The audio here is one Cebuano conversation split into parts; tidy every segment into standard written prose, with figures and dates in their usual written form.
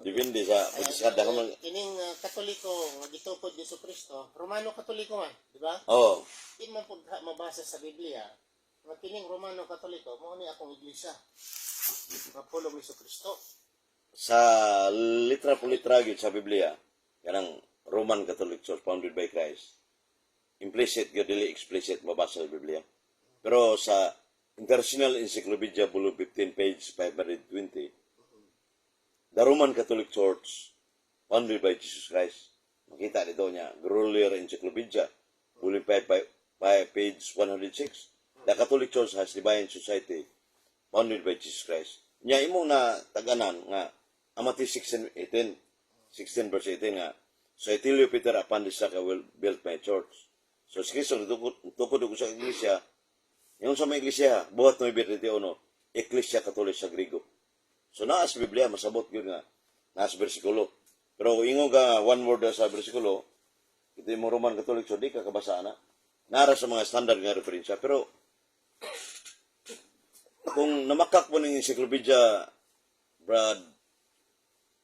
Depende sa pagdiskada ka man. Kining Katoliko nga gitukod ni Kristo, Romano Katoliko man, di ba? Oh. Di man pud mabasa sa Biblia nga kining Romano Katoliko mao ni akong iglesia nga pulong ni Kristo. Sa litra po litra gyud sa Biblia, kanang Roman Catholic Church founded by Christ. Implicit gyud, dili explicit mabasa sa Biblia. Pero sa International Encyclopedia, Volume 15, page 520, the Roman Catholic Church founded by Jesus Christ. Makita dito niya, Grolier Encyclopedia, Volume 5, 5, page 106. The Catholic Church has Divine Society founded by Jesus Christ. Nya imo na taganan nga ang Matthew 16, 18, 16 verse 18 nga, "So I tell you, Peter, upon this rock I will build my church." So si Kristo tukod sa iglesia, yung sa mga iglesia, Buhat 9:31, Ecclesia Catholic sa Grigo. So naa sa Biblia, masabot yun nga, naa sa bersikulo. Pero kung ingon ka one word sa bersikulo, ito yung Roman Catholic, so di ka kabasa na. Nara sa mga standard nga referensya. Pero kung namakak mo ng encyclopedia, Brad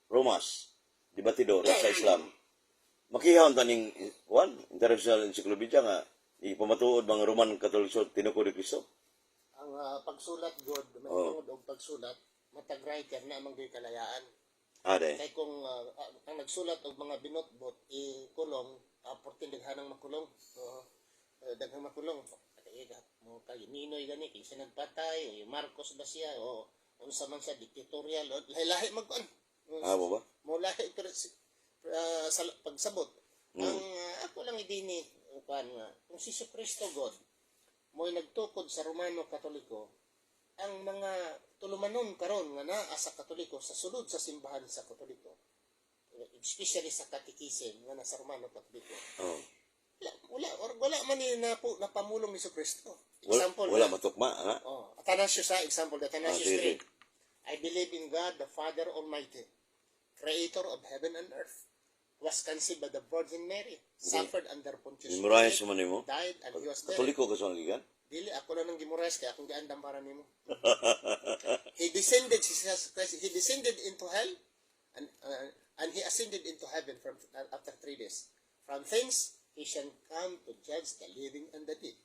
Romas, Debatidor sa Islam, makihaon taning one, International Encyclopedia nga ipamatuod mga Roman Catholic Church tinukod ni Kristo. Ang pagsulat god, may tungod og pagsulat, matag writer na amang di kalayaan. Ade. Kay kung ang nagsulat og mga binotbot ikulong, portin daghanang makulong. So, daghang makulong. Kay mo kay Ninoy gani kay siya nagpatay, o yung Marcos ba siya o unsa man siya dictatorial o lahi-lahi magkuan. Ah, mo ba? Mo lahi pero sa pagsabot. Ang ako lang idini kuan nga kung si Kristo God mo'y nagtukod sa Romano Katoliko, ang mga tulumanon karon nga naa sa Katoliko sa sulod sa simbahan sa Katoliko, especially sa catechism nga nasa Romano Katoliko, wala wala or wala man ni napo napamulong ni Kristo. Wala, Example wala matukma, ha? Oh, Athanasius ha, example, Athanasius Ah, sige. Creed. "I believe in God, the Father Almighty, creator of heaven and earth, was conceived by the Virgin Mary, suffered under Pontius Memorize Pilate, man nimo. died and he was buried." Katoliko ka sa gikan? Dili, ako lang nang gimorize kaya akong giandam para nimo. He descended, si Jesus Christ, he descended into hell and he ascended into heaven from after 3 days. From thence, he shall come to judge the living and the dead.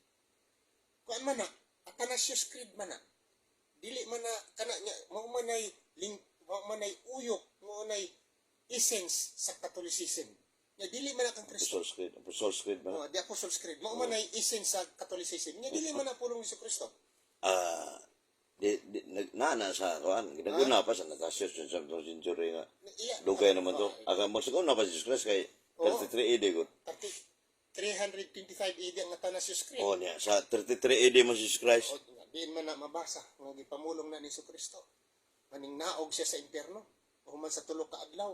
Kuan man na, Athanasius Creed man na. Dili man na kana niya, mao man nay ling, mao man nay uyok, mao nay essence sa Catholicism. Nya dili man na kang Kristo. Apostles Creed. Apostles Creed man. Oh, the Apostles Creed. Mao man nay essence sa Catholicism. Nya dili man na pulong ni Kristo. Ah, di na na sa kuan, ginaguna pa sa Athanasius sa century nga. Iya. Dugay naman to. Aga mas una pa si Jesus Christ kay 33 AD gud. 30, 325 AD ang Athanasius Creed. Oh niya, sa 33 AD mo si Jesus Christ. O, diin man na mabasa nga gipamulong na ni Kristo. Maning naog siya sa impyerno. O man sa tulo ka adlaw.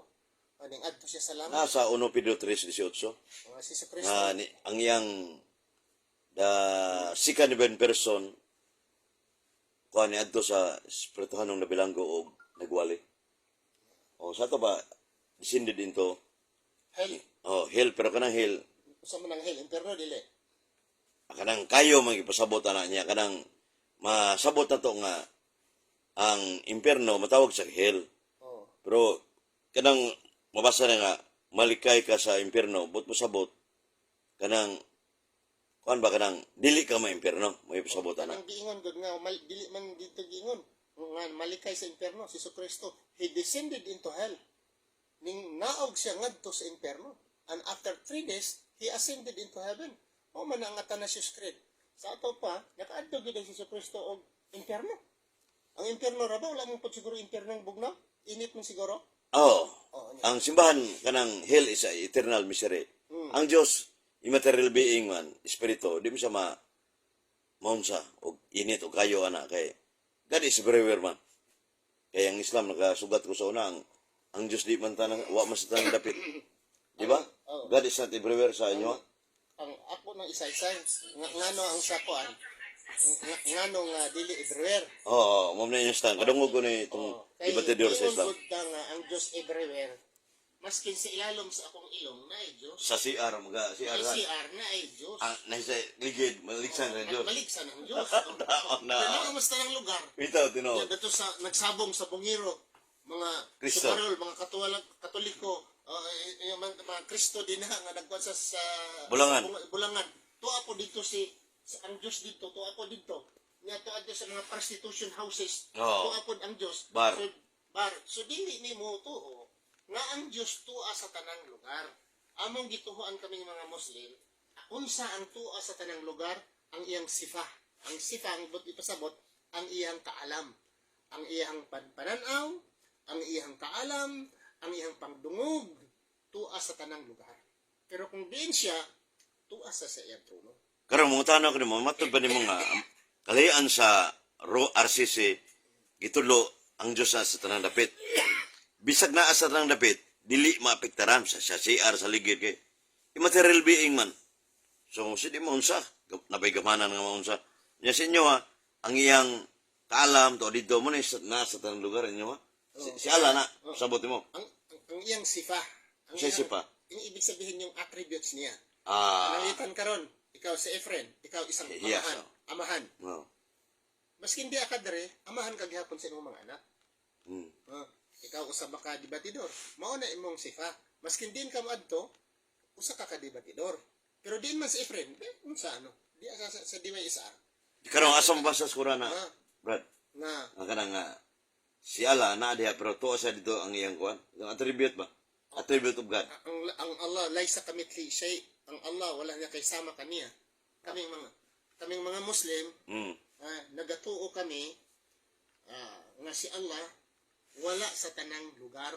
Maning adto siya sa langit. Nasa 1 Pedro 3:18 Nga si Kristo. Nga ni, ang iyang the second divine person kuan ni adto sa espirituhanong nabilanggo og nagwali. O sa to ba descended into hell. Oh, hell, pero kanang hell Usa man ang hell, impyerno dili. Kanang kayo magipasabot ana niya, kanang masabot na to nga ang impyerno matawag sa hell. Pero kanang mabasa na nga malikay ka sa impyerno, but mosabot kanang kuan ba, kanang dili ka ma-impyerno, may pasabot ana. Kanang giingon gud nga mal, dili man dito giingon nga malikay sa impyerno si Kristo. He descended into hell. Ning naog siya ngadto sa impyerno. And after 3 days, he ascended into heaven. O man ang Athanasius Creed. Sa ato pa, nakaadto gyud ang si Kristo og impyerno. Ang impyerno ra ba? Wala mo po siguro impyerno ang bugnaw? Init man siguro? Oo. Oo, Ang simbahan, kanang hell is a eternal misery. Ang Dios immaterial being man, espiritu, di mo siya ma maunsa og init og kayo ana kay God is everywhere man. Kaya ang Islam, nakasugat ko sa una, ang Diyos di man tanang wa man sa tanang dapit. Di ba? Oo. God is not everywhere sa inyo. Ang ako ng isa-isa, nga, ngano ang sakuan, nga, ngano nga dili everywhere. Oo, oh, mo na yung stand. Kadungog ko ni itong Kay debatidor sa ingon Islam. Gud ka nga ang Diyos everywhere. Maskin sa ilalom sa akong ilong na ay Diyos. Sa CR, mga CR. Ay CR na ay Diyos. Ang nasa ligid, maligsan sa Diyos. Maligsan ang Diyos. Tama na. Pero mas ng lugar. Bitaw, tinuod. Yan, dato sa nagsabong sa bungiro. Mga Kristo. Sukarol, mga Katoliko, yung mga Kristo din ha, nga nagkuan sa Bulangan. Sa Bulangan. Tuwa po dito si ang Diyos dito, tuwa po dito. Nga tuwa dito sa mga prostitution houses. Oo. Tuwa po ang Diyos. Bar. So, bar. So dili nimo tuo nga ang Diyos tuwa sa tanang lugar. Among gituhuan kaming mga Muslim, unsa ang tuwa sa tanang lugar? Ang iyang sifa. Ang sifa ang but ipasabot ang iyang kaalam, ang iyang panpananaw, ang iyang kaalam, ang iyang pangdungog, tuwa sa tanang lugar. Pero kung diin siya, tuwa sa iyang trono. Karon mo tanong ko nimo, matud ba nimo nga kalayan sa RCC gitulo ang Dios na sa tanang dapit? Bisag naa sa tanang dapit, dili maapektaran sa CR sa ligid kay immaterial being man. So si di mo unsa, nabay gamanan nga maunsa. Nya sa inyo ha, ang iyang kaalam to dito mo na sa tanang lugar inyo ha. Si Allah na sabot mo. Ang iyang sifa. Ang Siya sifa. Yung ibig sabihin yung attributes niya. Ah, Pananglitan karon, ikaw si Efren, ikaw isang Yes, amahan. oh. Amahan. No. Maskin di ka dere, amahan ka gihapon sa imong mga anak. Ah, ikaw usa ba ka debatidor? Mao na imong sifa. Maskin din ka moadto, usa ka ka debatidor. Pero din man si Efren, eh, unsa ano? Di sa DYSR. Karon asa mo basa sa Quran na? Ah. Brad. Nga Ang kanang nga si Allah naa diha pero tuo siya dito ang iyang kuan. Ang attribute ba? Attribute of God. Ang Allah laisa kamithli shay. Ang Allah wala niya kay sama kaniya. Kaming mga Muslim, nagatuo kami nga si Allah wala sa tanang lugar.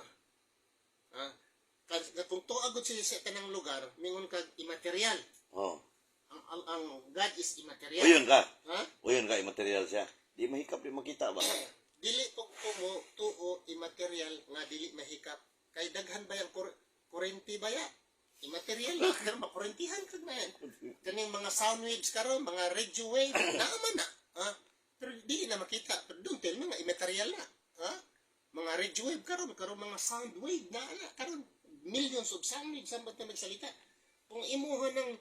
Ah, kung tuagod siya sa tanang lugar, mingon kag immaterial. Oh. Ang God is immaterial. Uyon ka. Ha? Uyon ka immaterial siya. Di mahikap di makita ba? Dili pug kumo tuo immaterial nga dili mahikap. Kay daghan ba yung kurente ba ya? Immaterial na, pero makurentihan kag na yan. Kaning mga sound waves karon, mga radio wave, naa man na. Ha? Pero dili na makita. Pero don't tell me nga immaterial na. Ha? Mga radio wave karon, karon mga sound wave na na karon millions of sound waves ang ba't na magsalita. Kung imuha ng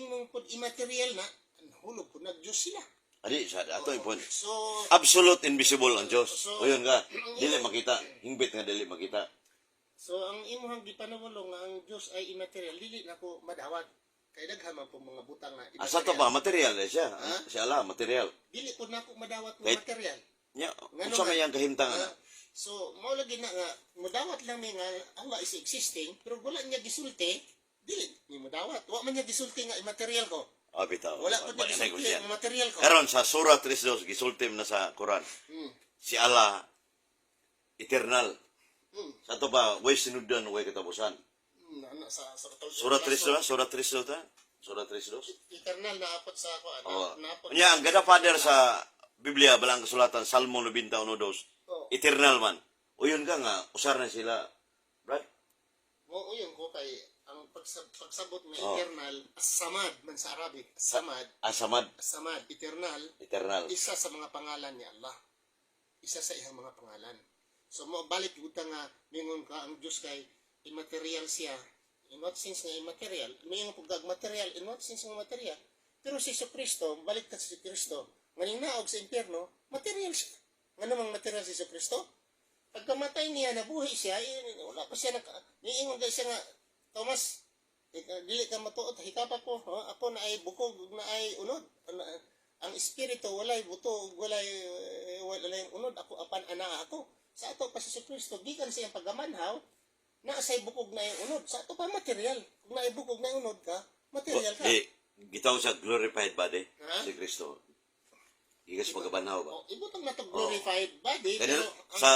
imong pud immaterial na, hulog pud nag Diyos sila. Adi sa ato ipon. So, Absolute invisible ang Dios. So- Uyon ka. Dili makita. Hingbit nga dili makita. So ang imong gipanawalo nga ang Dios ay immaterial, dili nako madawat. Kay daghan man pong mga butang nga Asa to ba material eh siya? Si Allah material. Dili pud nako madawat nga Kahit- material. Nya Ngano unsa nga? may iyang kahimtangan? Ah, so mao lagi na nga modawat lang mi nga Allah is existing pero wala niya gisulti, dili ni modawat. Wa man niya gisulti nga immaterial ko. Ah, bitaw. Wala pud niya Wa- wa- gisulti nga material ko. Karon sa Surah 3:2 gisulti na sa Quran. Si Allah eternal. Sa ato ba way sinugdan way katapusan. Na, sa Surah 3:2, Surah 3:2 ta? Surah 3:2. Eternal na apot sa ako ana. Oh. Naapot. Nya ang God Father sa Biblia balang kasulatan Salmo 91:2. Oo. Eternal man. Uyon ka nga usar na sila. Brad? Mo uyon ko kay ang pagsabot nga Oh. eternal, as-samad man sa Arabic, as-samad, Asamad as-samad, eternal, eternal. Isa sa mga pangalan ni Allah. Isa sa iyang mga pangalan. So mo balik gud ka nga mingon ka ang Dios kay immaterial siya. In what sense nga immaterial? Mingon pug kag material, in what sense nga material? Pero si Kristo, balik ka si Kristo, nga naog sa impyerno, material siya. Nga namang material si Kristo? Pagkamatay niya, nabuhi siya, eh, wala pa siya naka, niingon kay siya nga, "Thomas, dili ka matuot, hikapa ko, ha? Ako na ay bukog, na ay unod. Ano, ang espiritu walay buto, walay unod, ako apan ana ako." Sa ato pa si Kristo, gikan sa iyang pagkamanhaw, na say bukog na ay unod. Sa ato pa material. Kung naay bukog na ay unod ka, material ka. Di gitawag sa glorified body Ha? si Kristo. Gikas pagkabanhaw ba? O, ibutang na to glorified body, Kaya pero ang, sa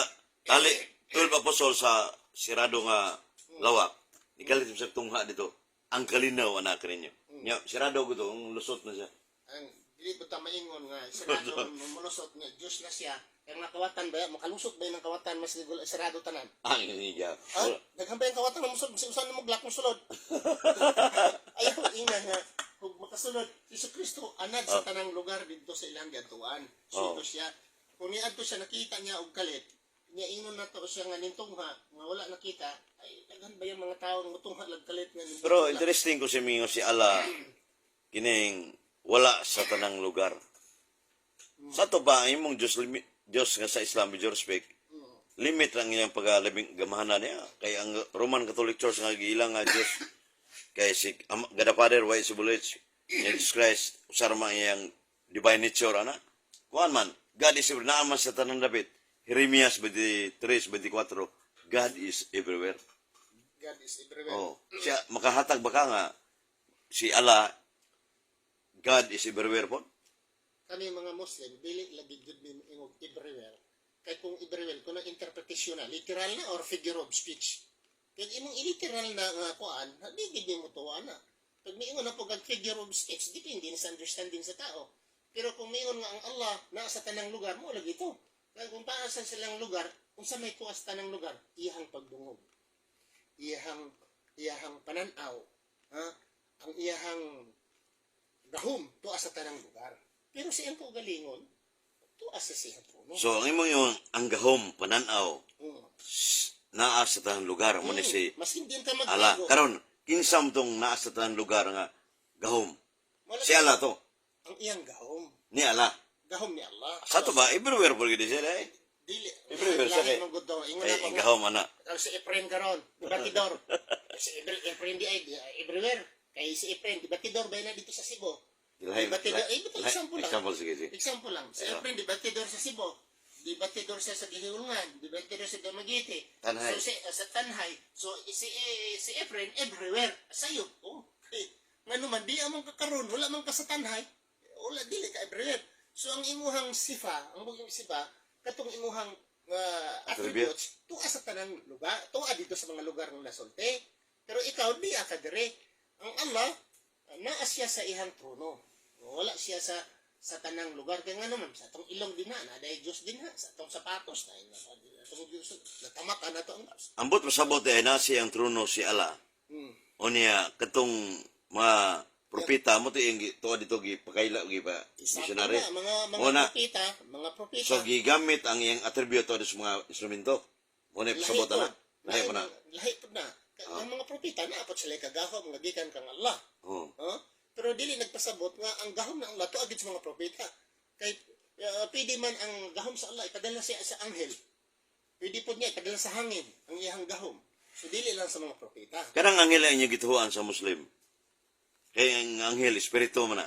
tali 12 apostol sa sirado nga lawak, ikalit sa tungha dito, ang kalinaw anak ninyo. Nya sirado ko to, ang lusot na siya. Ang dili ba ta maingon nga sarado mulusot nga Diyos na siya kaya nga kawatan ba makalusot ba yung kawatan mas sarado tanan? Ang niya. Ha, daghan ba yung kawatan nga musulod sa usan mo glak mo sulod? Ayaw ina nga kung makasulod si Kristo anad sa tanang lugar didto sa ilang giadtuan. So Oh. ito siya kung niadto siya nakita niya og kalit niya, ingon na to siya nga nintungha nga wala nakita ay daghan ba yung mga tawo nga mutungha lag kalit nga nintungha? Pero interesting ko si Mingo si Allah kining wala sa tanang lugar. Sa to ba ang imong Diyos, Diyos nga sa Islam with your respect, Limit lang iyang pagkalabing gamhanan niya. Kay ang Roman Catholic Church nga giilang nga Diyos kay si God the Father way si Bulich, Jesus Christ usara man iyang divine nature ana. Kuan man, God is everywhere. Naa man sa tanang dapit. Jeremias 23:24, God is everywhere. God is everywhere. Oh, siya makahatag ba ka nga si Allah, God is everywhere po? Kami mga Muslim, dili lagi jud mi ingog everywhere. Kay kung everywhere, kung ang interpretation na, literal na or figure of speech. Kay imong iliteral na nga kuan, di gid mo tuwa na. Pag miingon na po kag figure of speech, depende na sa understanding sa tao. Pero kung miingon nga ang Allah naa sa tanang lugar mo lagi to. Kay kung para sa silang lugar, unsa may tuas tanang lugar, iyahang pagdungog. Iyahang pananaw, ha? Ang iyahang gahom tuas sa tanang lugar. Pero sa iyang kaugalingon, tuas sa siyang trono. So ang imong yung ang gahom pananaw naa sa tanang lugar mo ni si Mas hindi ka Allah. magbago. Karon kinsa mo tong naa sa tanang lugar nga gahom? Wala Si Allah to. Ang iyang gahom. Ni Allah. Gahom ni Allah. Sa to ba everywhere po gid siya eh. Dili. Everywhere siya Lahi kay man gud daw. Ingon kay ako ang nga, gahom ana. ang si Efren karon, di batidor. Si Efren di ay everywhere. Kay si Efren di batidor ba na dito sa Cebu? Lahi- Di batidor, lahi- eh, ito example lang. Example, sige, sige. Example lang. Si Efren di batidor sa Cebu. Di batidor siya sa Gihulngan, di batidor sa Dumaguete. Tanhay. So si, sa Tanhay. So si Efren everywhere. Sayo. Oh. Eh, ngano man di among kakaron, wala man ka sa Tanhay. Wala, dili ka everywhere. So ang imuhang sifa, ang imong sifa katong imuhang Attribute. attributes tuwa sa tanang lugar, tuwa dito sa mga lugar ng nasulti. Pero ikaw di ka dire. Ang Allah naa siya sa iyang trono. Wala siya sa tanang lugar kay ngano man sa atong ilong din na day Dios din ha, sa atong sapatos na atong Dios natama ka na to ang Dios. Ambot masabot eh na siya ang trono si Allah. O niya katong mga propeta mo to yung tuwa dito gi pakaila gi pa Isa missionary. na, mga Mo na propeta, mga propeta. So gigamit ang iyang attribute to sa mga instrumento. Mo na Lahi pasabot po. na. Lahi pa na. Lahi po na. Ang mga propeta na apot sila kagahom nga gikan kang Allah. Oh. Huh? Pero dili nagpasabot nga ang gahom ng Allah tuagid sa mga propeta. Kay pwede man ang gahom sa Allah ipadala siya sa anghel. Pwede po niya ipadala sa hangin ang iyang gahom. So dili lang sa mga propeta. Kanang anghel ang inyong gituhuan sa Muslim. Kay ang anghel espiritu man na.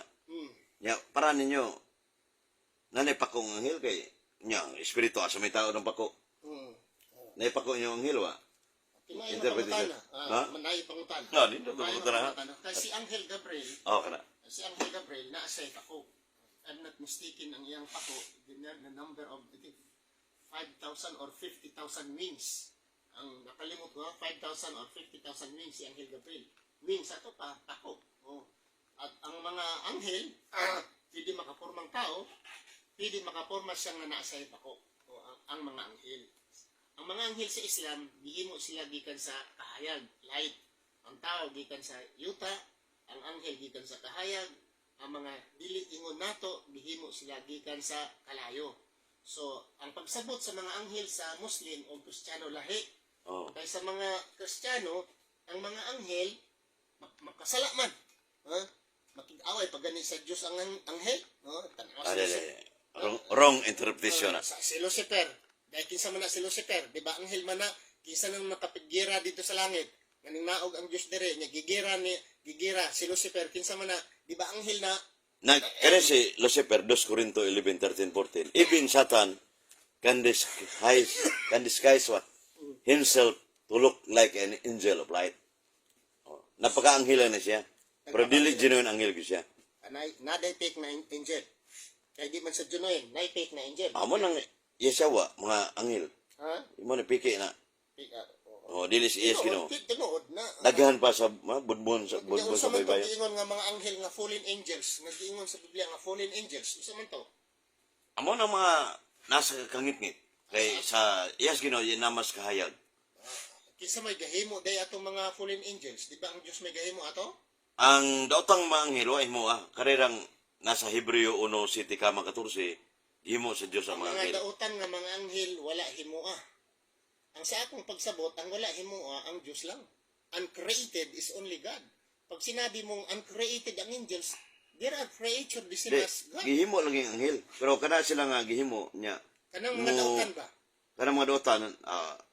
Ya, para ninyo nanay pako ang anghel kay nya espiritu asa may tao ng pako. Nay pako inyo anghel wa. Timay na Interpretation. pangutana. Ha? Ah, manay pangutana. Ah, dito Manay pangutana. pangutana. Kay si Anghel Gabriel, Oh, kana. si Anghel Gabriel naa siya pako. I'm not mistaken, ang iyang pako, the number of, I think, 5,000 or 50,000 wings. Ang nakalimot ko, 5,000 or 50,000 wings si Anghel Gabriel. Wings ato pa, pako. Oh. At ang mga anghel, pwede makapormang tao, pwede makaporma siyang nga naa sa pako. O, ang mga anghel. Ang mga anghel sa Islam, gihimo sila gikan sa kahayag, light. Ang tao gikan sa yuta, ang anghel gikan sa kahayag, ang mga dili ingon nato gihimo sila gikan sa kalayo. So, ang pagsabot sa mga anghel sa Muslim o Kristiyano lahi. Kay sa mga Kristiyano, ang mga anghel makasala man. Ha? Makig-away pag gani sa Dios ang anghel, no? Tanaw Ah, sa dili. Wrong interpretation na. Sa, si Lucifer, dahil kinsa man na si Lucifer, di ba anghel man na, kinsa nang nakapigira dito sa langit, nganing naog ang Dios dire, nya gigira ni gigira si Lucifer, kinsa man na, di ba anghel na? Na kani si Lucifer, 2 Corinto 11, 13, 14. Even Satan can disguise what? Himself to look like an angel of light. Oh, napaka-anghela na siya. Pero dili genuine anghel gyud siya. Anay naday fake na angel. Kay di man sa genuine, nay fake na angel. Amo nang Yesawa mga anghel. Ha? Imo na piki na. Fake, ah, oo. Oh, dili si Yes Ginoo. Tinuod, tinuod na. Daghan pa sa mga budbon sa Nya budbon unsa sa man to baybayon. giingon nga mga anghel nga fallen angels, nga giingon sa Biblia nga fallen angels, unsa man to? Amo nang mga nasa kangitngit kay sa Yes Ginoo yan na mas kahayag. Kinsa may gahimo day atong mga fallen angels? Di ba ang Dios may gahimo ato? Ang daotang mga anghel wa imo ah karirang nasa Hebreo 1 City kama 14 himo sa Dios ang Ang mga mga anghel. dautan nga mga anghel wala himoa. Ang sa akong pagsabot, ang wala himoa ang Dios lang. Uncreated is only God. Pag sinabi mong uncreated ang angels, there are creature the same Di, as God. gihimo lang yung anghel. Pero kana sila nga gihimo niya. Kanang mga Mo dautan ba? Kanang mga dautan,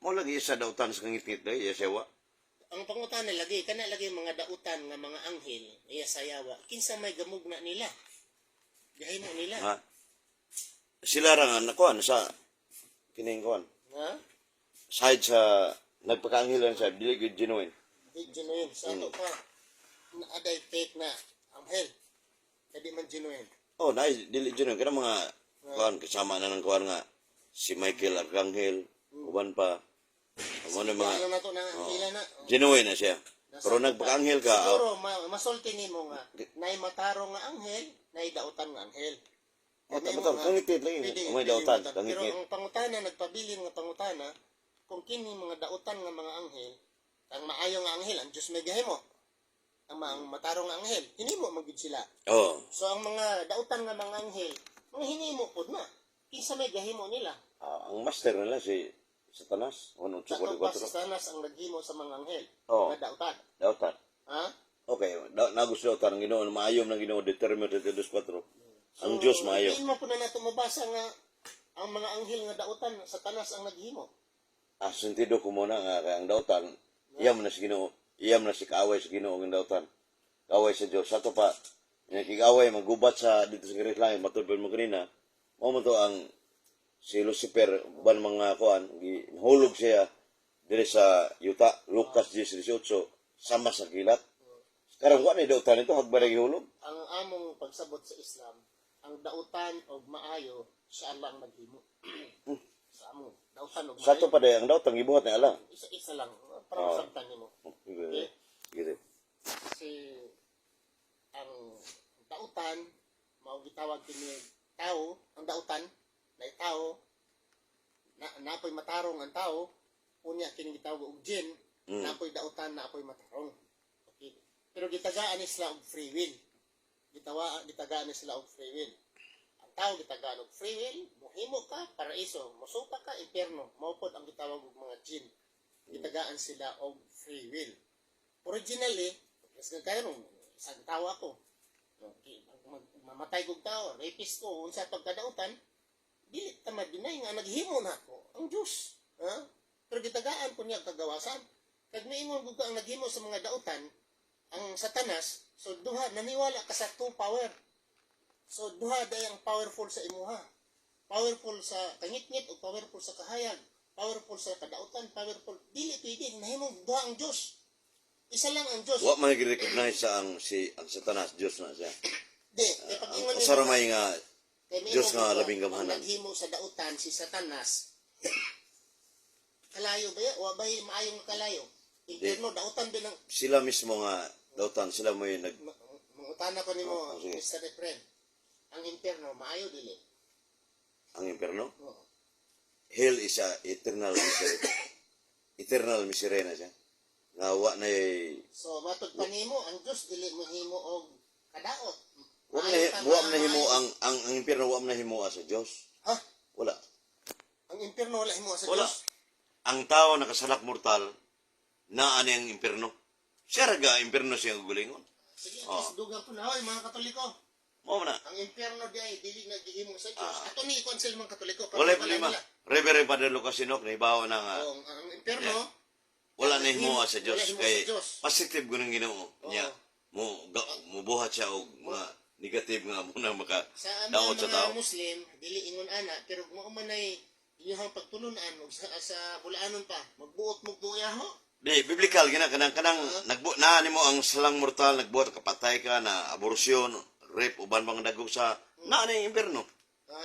mo lagi isa dautan sa kangitngit dai, iya sewa. Ang pangutana lagi, kana lagi mga dautan nga mga anghel, iya sayawa. Kinsa may gamugna nila? Gahimo nila. Ha? Sila ra nga nakuan sa kining kuan. Ha? Side sa nagpakaanghel lang sa dili gyud genuine. Di genuine. Sa ato pa, na aday fake na anghel. Kadi man genuine. Oh, na dili genuine kanang mga kuan kasama na ng kuan nga si Michael Arcangel, uban pa. Amo na mga Ano na to na anghela na. genuine na siya. Pero nagpakaanghel ka, Siguro masulti nimo nga nay matarong nga anghel, nay dautan nga anghel. Oh, Kaya tama, mo tama. nga, Kangitngit lagi. pwede- May pwede dautan, matan. Pero kangitngit. ang pangutana, nagpabilin nga pangutana, kung kini mga dautan nga mga anghel, ang maayo nga anghel, ang Diyos may gahimo. Ang matarong nga anghel, hinimo man gyud sila. Oh. So ang mga dautan nga mga anghel, mga hinimo pud na. Kinsa may gahimo nila? Ah, ang master nila si Satanas, Sa pa 1844. si Satanas ang naghimo sa mga anghel, Oo. nga dautan. Dautan. Ha? Okay, nagusto dautan ang Ginoo, maayom ng Ginoo, Deuteronomio 32:4. Ang Diyos maayo. Hindi mo po na nato mabasa nga ang mga anghel nga dautan, Satanas ang naghimo. Ah, sentido ko muna nga kay ang dautan, iyam na si Ginoo, iyam na si kaaway sa Ginoo ang dautan. Kaaway sa Diyos. Sa ato pa, nakikaway magubat sa dito sa Great Langit, matulbon mo kanina, mao man to ang si Lucifer uban mga kuan gihulog siya diri sa yuta, Lucas 10:18, sama sa kilat. Karon wa ni dautan ito hagbay ra gihulog. Ang among pagsabot sa Islam, ang dautan og maayo siya Allah ang naghimo. Sa amo, dautan og Sa ato maayo. pa day ang dautan gibuhat ni Allah. Isa-isa lang para masabtan nimo. Okay. Sige. Kasi ang dautan mao gitawag kini tao, ang dautan na tao na napoy matarong ang tao, unya kini gitawag og jin, napoy dautan, napoy matarong. Okay. Pero gitagaan ni sila og free will. Gitagaan ni sila og free will. Ang tao gitagaan og free will, mohimo ka paraiso, mosuka ka impyerno. Mao pod ang gitawag og mga jin. Gitagaan sila og free will. Originally, kasi kayo isang tao ako. Okay, mamatay kog tao, rapist ko, unsa pagkadautan, dili ta ma-deny nga naghimo na ako ang Diyos. Ha? Pero gitagaan ko niya kagawasan. Kag miingon gud ka ang naghimo sa mga dautan, ang Satanas, so duha naniwala ka sa two power. So duha day ang powerful sa imuha. Powerful sa kangitngit o powerful sa kahayag, powerful sa kadautan, powerful dili pwede nahimong duha ang Diyos. Isa lang ang Diyos. Wa man gi-recognize sa ang si ang Satanas Diyos na siya. Di, kay pag-ingon Ang usa ra may nga kay miingon Diyos nga ko, labing gamhanan. ang naghimo sa dautan si Satanas. Kalayo ba ya? Wa ba maayong kalayo? Impyerno dautan din ang Sila mismo nga dautan sila mo yung nag mangutana ko nimo, Oh, sige. Mr. Efren. Ang impyerno maayo dili? Ang impierno. Oo. Hell is a eternal misery. Eternal misery na siya. Nga wa na So matod pa nimo ang Dios dili mohimo og kadaot. wa na Maayo ka, wa na himo maayo. ang impierno wa na himo sa Dios. Ha? Wala. Ang impyerno wala himo sa Wala. Dios. Ang tao nakasalak mortal naa ni ang impierno. Siya ra ga impierno siya gulingon. Sige, at least dugang ko na hoy mga Katoliko. Mao man na. Ang impyerno di ay dili naghihimo sa Dios. Ato ni i-cancel mga Katoliko para Ah. Wala mawala problema. nila. Reverend Padre Lucas Sinok nahibaw na nga Oo, ang impyerno wala na himuha sa Dios Wala himuha kay sa Diyos. positive ko ng Ginoo niya mo mubuhat siya og mga negative nga muna maka sa daot among sa mga tao. Muslim dili ingon ana, pero mao man ay inyong pagtulunan og sa bulaanon pa magbuot mo ho. Di biblical gina kanang kanang nagbu na nimo ang salang mortal, nagbuhat kapatay ka na abortion, rape, uban pang dagok sa naa na yung impierno. Ha?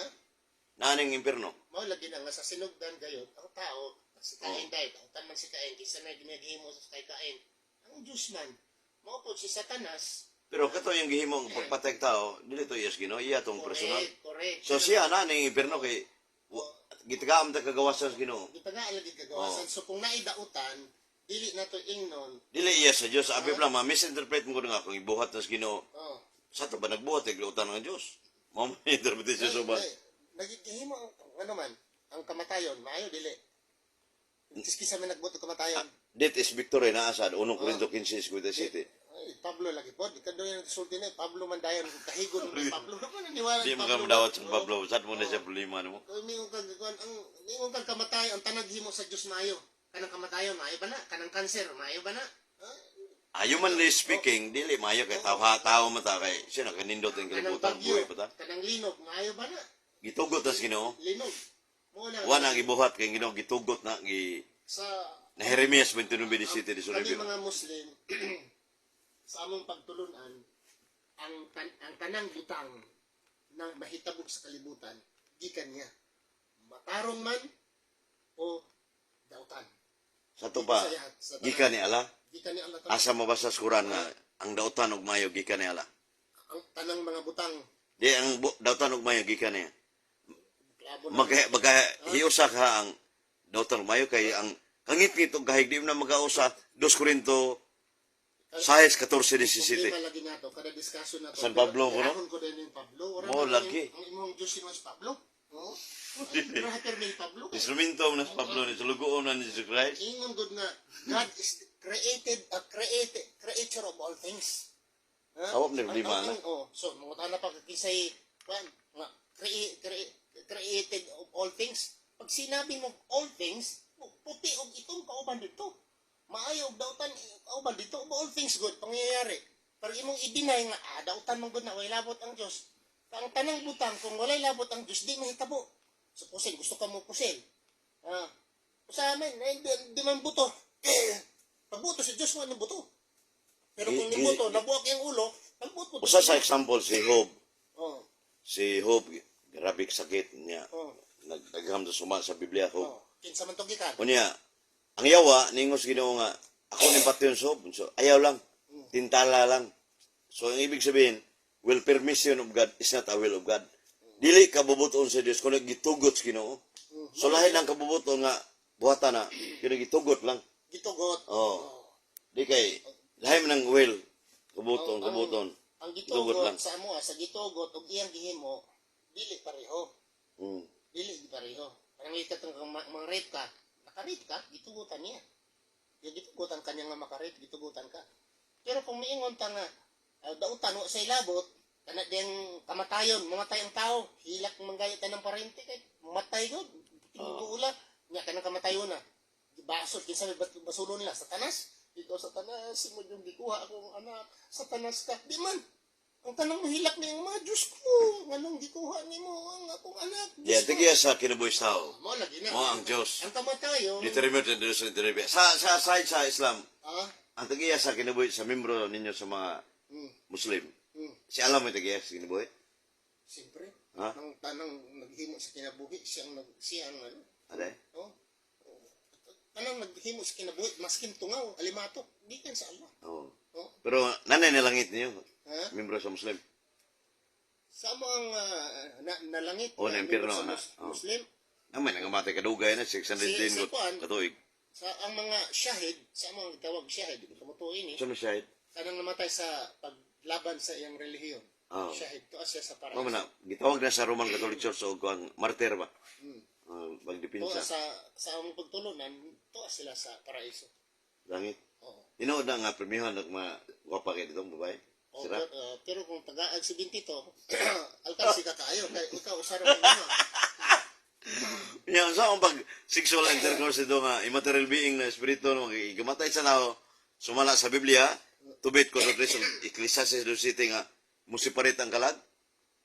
Naa na yung impierno. Mao lagi na nga sa sinugdan gayud ang tao si Cain dahil ang taman si Cain kinsa na ginaghimo sa kay Cain ang Diyos man mao pod si Satanas. Pero kato yung gihimo ang pagpatay og tao, dili to iyas Ginoo, iya tong personal. Correct, correct. So siya naa na yung impierno kay gitagaam ta kagawasan sa Ginoo. Gitagaan lagi kagawasan. So kung naidautan dili na to ingnon. Dili iya sa Dios. Abi lang ma misinterpret mo ko nga kung ibuhat na sa Ginoo. Oh. Sa to ba nagbuhat ay gilutan ng Dios? Mao man yung interpretation sa uban. Ay, nagigihimo ang ano man ang kamatayon maayo dili? Kiski sa may nagbuot og kamatayon. Death is victory naa sa 1 Corinto 15:57. Ay, Pablo lagi pod. Ikaw yung sulti na Pablo man dayon kahigon ni Pablo. Ano man naniwala Di ni mo ka Pablo? madawat sa Pablo. Sad mo na siya problema nimo. Mingon kag kuan ang mingon kag kamatay ang tanag himo sa Dios maayo. Kanang kamatayon maayo ba na? Kanang kanser maayo ba na? Ah, Humanly speaking, dili maayo kay tao tao man ta kay siya nakanindot ang kanang kalibutan bagyo, buhi pa ta. Kanang linog maayo ba na? Gitugot tas Ginoo. Linog. Mo na. Wa na gibuhat kay Ginoo, gitugot na gi Sa na Jeremias 29:17 kami 19. Mga Muslim, sa among pagtulunan, ang tanang butang na mahitabo sa kalibutan gikan niya, matarong man o dautan. Sa to pa, Sa tanan. gikan ni Allah. Gikan ni Allah tanan. Asa mabasa sa Quran nga ang dautan og mayo gikan ni Allah? Ang tanang mga butang. Di ang dautan og mayo gikan niya. Klabo na. Magka hiusa ka ang dautan og mayo kay ang kangit-ngit og kahig di mo na magausa, 2 Corinto 6:14-17. Problema lagi nato kada discussion nato. San Pablo ko, no? Ko din yung Pablo. Ora Mo, man lagi. Ang imong Diyos si mas Pablo. Oo. Pero hater ni Pablo. Instrumento mo na sa Pablo ni sulugoon na ni Jesus Christ. Ingon good nga God is created a created creator of all things. Ha? Awap ni problema na. Oh, so mangutana pa ka kisay kuan nga created of all things. Pag sinabi mo all things, puti og itong kauban dito. Maayo og dautan kauban dito, all things good pangyayari. Pero imong i-deny nga dautan man gud na way labot ang Dios. Ang tanang butang kung walay labot ang Dios di mahitabo. So pusil, gusto ka mo pusil. Ah, sa amin, eh, di man buto. Eh, pagbuto sa Diyos, wala buto. Pero kung nibuto, nabuak yung ulo, pagbuto. Usa sa example si Job. Oh, Si Job, grabe sakit niya. oh, Nagdagham sa suma sa Biblia, Job. oh. Kinsa man to gikan. Unya, ang yawa ningos Ginoo nga ako ning patyon sa Job. So, ayaw lang. Tintala lang. So, ang ibig sabihin, will permission of God is not a will of God. Dili ka bubuton sa Dios kundi gitugot sa Ginoo. So lahi ng kabubuton nga buhatan na kini gitugot lang. Gitugot. Oh. Di kay lahi man ang will kabuton, kabuton. Ang Gitugot gitugot lang. sa amo, sa gitugot og iyang gihimo, dili pareho. Dili pareho. Parang ikat ang mang rape ka, naka-rape ka, gitugutan niya. Ya gitugutan kanya nga maka-rape, gitugutan ka. Pero kung miingon ta nga dautan wa say labot, kana diyang kamatayon, mamatay ang tao, hilak manggayat ng parente kay matay gud, tingguula, nya kanang kamatayon na. Gibasol kinsa may basulon nila, Satanas. Ikaw Satanas, mo yung gikuha akong anak, Satanas ka. Di man. Ang tanang mahilak niya mga Diyos ko, nganong gikuha nimo ang akong anak? Diyos Yeah, ko. tigiya sa kinabuhi sa tao. Mo lagi na. Mo ang Diyos. Ang kamatayon. Determined and Diyos determined. Sa side sa Islam, Ah, ang tigiya sa kinabuhi sa membro ninyo sa mga Muslim. Si alam mo tigiya sa kinabuhi? Siyempre. Ha? Ang tanang naghimo sa kinabuhi, siyang nag siyang ano. Ade? Oh. Tanang naghimo sa kinabuhi, maskin tungaw, alimatok, gikan sa Allah. Oo. Oh. Pero nanay nilangit niyo, Ha? membro sa Muslim. Sa mo ang na, nalangit Oh, na impyerno, membro sa na. Oh. Muslim, Namay nangamatay kadugay na 610 Si Kuan. katuig. Sa ang mga shahid, sa among gitawag shahid, di ba kamutuin eh. Sa siya? Kanang namatay sa paglaban sa iyang relihiyon. Oh. Shahid to siya sa Mao paraiso. man na gitawag na sa Roman Catholic Church og ang martyr ba? Tuwa Pagdepinsa. sa among pagtulunan, tuwa sila sa paraiso. Langit. Oo. Tinuod na nga premihan ng mga gwapa kay ditong babae. Oh, Sira. pero kung tagaan si Bintito, alkansi ka kaayo kay ikaw usara mo nimo. Ya, sa akong pag sexual intercourse ito nga immaterial being na espiritu no igamatay sa tao sumala sa Biblia tubit ko sa tres Ecclesiastes do city nga musiparit ang kalag.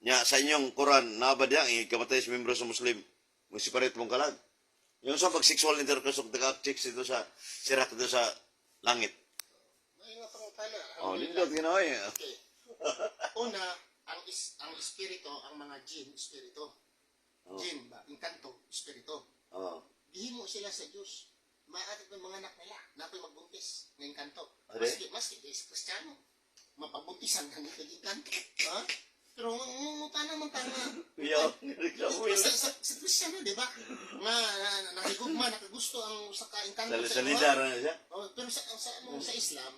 Nya sa inyong Quran naa ba diya ang ikamatay sa membro sa Muslim musiparit mong kalag. Yung sa pag sexual intercourse og taga chicks dito sa sirak dito sa langit. May nga pangutana. Oh, nindot ginawa eh. Okay. Una, ang espiritu, ang mga jin, espiritu. Oh. Jin ba? Engkanto, espiritu. Oh. Gihimo sila sa Diyos. Maaari ng mga anak nila, napoy magbuntis ng engkanto. Are? Maski is Kristiyano, mapabuntisan ka nito engkanto. Ha? Pero ngutana man ta nga, Yo, sa Kristiyano, di ba? Nga nahigugma, nakagusto ang usa ka engkanto Sa imuha. salida ra na siya. Oh, pero sa Islam,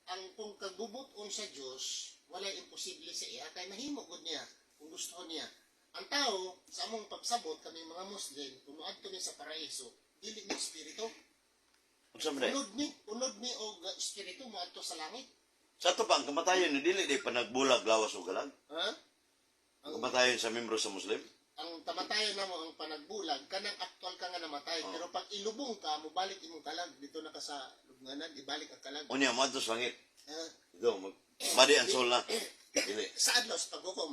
ang kung kagubuton sa Dios, wala imposible sa iya kay mahimo gud niya kung gusto niya. Ang tao sa among pagsabot kami mga Muslim, kung moadto mi sa paraiso, dili mi espiritu. Unsa man? Unod mi og espiritu moadto sa langit. Sa ato pa, ang kamatayon ni dili di panagbulag lawas o kalag. Ha? Ang kamatayon sa membro sa Muslim. Ang kamatayon namo, ang panagbulag, kanang aktual ka nga namatay, pero pag ilubong ka, mobalik imong kalag dito na ka sa lubnganan, ibalik ang kalag. Unya moadto sa langit. Ha? Ito, mag badi ang soul na. Dili. Sa adlaw sa paghukom.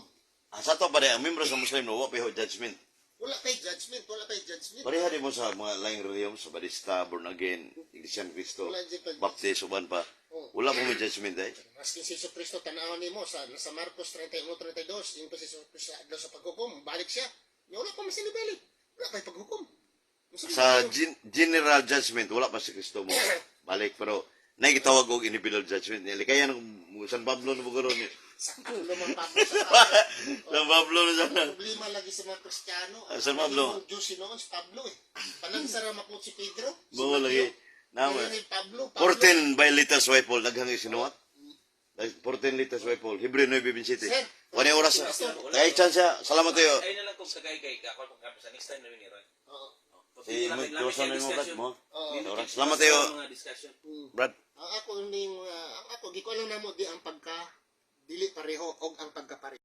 Ah, sa ato pa ang membro sa Muslim no, wa pa ho judgment. Wala pay judgment, wala pay judgment. Pareha din mo sa mga laing relihiyon, sa Badista, Born Again, Iglesia ni Cristo, Wala dyan pag- Baptist, uban pa. Oh. Wala mo may judgment eh. Maski si Jesu Cristo, tanawan nimo sa Marcos 31:32, yung pa si Jesu Cristo sa adlaw sa paghukom, balik siya. Nya wala pa man sila balik. Wala pay paghukom. Unsa Sa general judgment, wala pa si Kristo mo. Balik, pero naigitawag og individual judgment. Likayan ng San Pablo na bugaro niya. Sa Pablo man, Pablo sa Pablo. San Pablo na sana. Problema lagi sa mga Kristiyano. Ah, San Pablo. Ang Diyos sinuon si Pablo eh. Panagsara makut si Pedro. Si Mo Mateo. lagi. Nama. Pero ni Pablo, Pablo. 14 by liters rifle, daghang isinuwat. 14 liters rifle, Hebreo 9:27. Sir. Wala oras. Kay chance siya. Salamat tayo. Ayun na lang kung sa kay ka ako kung sa next time na ni Roy. Oo. Si Magdosa na yung Brad mo. Oo. Oras. Salamat tayo, Mga discussion. Brad. Ang ako ning ang ako gikuan lang namo di ang pagka dili pareho og ang pagkapareho.